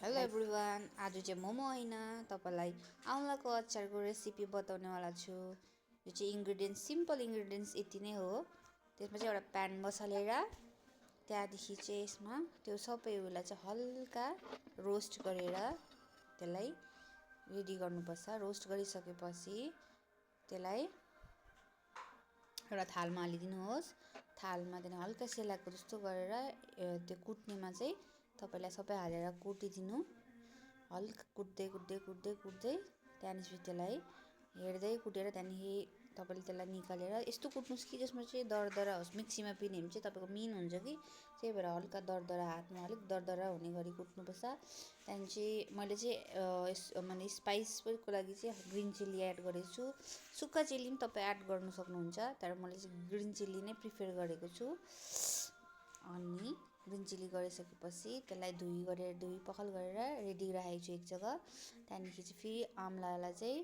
Hello everyone, आज चाहिँ मोमो होइन तपाईलाई आउँलाको अचारको रेसिपी बताउनेवाला छु। यो चाहिँ सिम्पल इन्ग्रेडियन्ट्स यति नै हो। त्यसमा चाहिँ एउटा प्यान बसालेर त्यहाँदेखि चाहिँ यसमा त्यो सबै उयोलाई चाहिँ हल्का रोस्ट गरेर त्यसलाई रेडी गर्नुपर्छ। रोस्ट गरिसकेपछि त्यसलाई एउटा थालमा हालिदिनुहोस्। थालमा त्यहाँदेखि हल्का सेलाएको जस्तो गरेर त्यो कुट्नेमा चाहिँ तपाईलाई सबै हालेर कुटिदिनु। हल्का कुट्दै त्यहाँदेखि त्यसलाई हेर्दै कुटेर त्यहाँदेखि तपाईँले त्यसलाई निकालेर यस्तो कुट्नुहोस् कि जसमा चाहिँ दरदरा होस्। मिक्सीमा पिने भने चाहिँ तपाईँको मिहिन हुन्छ कि, त्यही भएर हल्का दरदरा हातमा अलिक दरदरा हुने गरी कुट्नुपर्छ। त्यहाँदेखि चाहिँ मैले चाहिँ स्पाइसको लागि चाहिँ ग्रिन चिल्ली एड गरेको छु। सुक्खा चिल्ली पनि तपाईँ एड गर्न सक्नुहुन्छ, तर मैले चाहिँ ग्रिन चिल्ली नै प्रिफर गरेको छु। अनि ग्रिन चिल्ली गरिसकेपछि त्यसलाई धुई पखाल गरेर रेडी राखेको छु एक जग्गा। त्यहाँदेखि चाहिँ फेरि आम्लालाई चाहिँ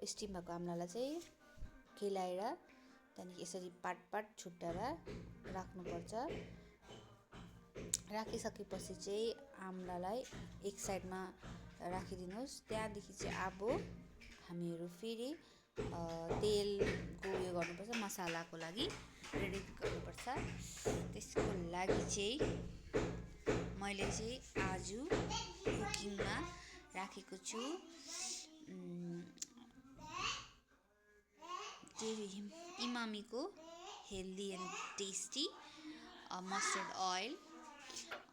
स्टिम भएको आम्लालाई चाहिँ केलाएर त्यहाँदेखि यसरी पाट छुट्टाएर राख्नुपर्छ। राखिसकेपछि चाहिँ आम्लालाई एक साइडमा राखिदिनुहोस्। त्यहाँदेखि चाहिँ अब हामीहरू फेरि तेलको उयो गर्नुपर्छ, मसालाको लागि रेडी गर्नुपर्छ। त्यसको लागि चाहिँ मैले चाहिँ आज कुकिङमा राखेको छु इमामीको healthy and tasty mustard oil.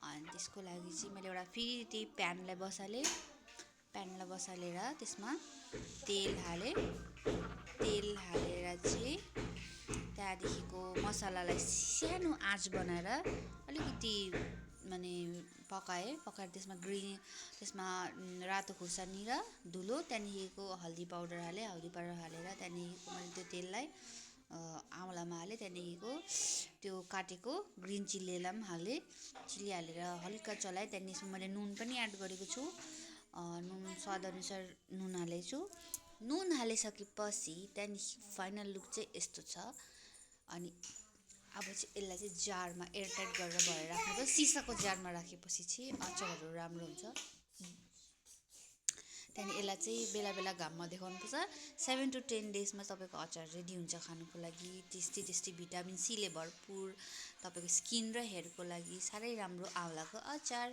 अनि त्यसको लागि चाहिँ मैले एउटा फेरि त्यही प्यानलाई बसालेर त्यसमा तेल हालेर चाहिँ त्यहाँदेखिको मसालालाई सानो आँच बनाएर अलिकति पकाएर त्यसमा रातो खुर्सानी र धुलो, त्यहाँदेखिको हल्दी पाउडर हालेर त्यहाँदेखिको मैले त्यो तेललाई आउँलामा हालेँ। त्यहाँदेखिको त्यो काटेको ग्रिन चिल्लीलाई पनि हालेर हल्का चलाएँ। त्यहाँदेखि यसमा मैले नुन पनि एड गरेको छु। नुन स्वादअनुसार नुन हालेको छु। नुन हालिसकेपछि त्यहाँदेखि फाइनल लुक चाहिँ यस्तो छ। अनि अब चाहिँ यसलाई चाहिँ जारमा एयरटाइट गरेर भरेर राख्नुपर्छ। सिसाको जारमा राखेपछि चाहिँ अचारहरू राम्रो हुन्छ। त्यहाँदेखि यसलाई चाहिँ बेला घाममा देखाउनुपर्छ। 7 to 10 डेजमा तपाईँको अचार रेडी हुन्छ खानुको लागि। टेस्टी भिटामिन सीले भरपुर, तपाईँको स्किन र हेयरको लागि साह्रै राम्रो आउँलाको अचार।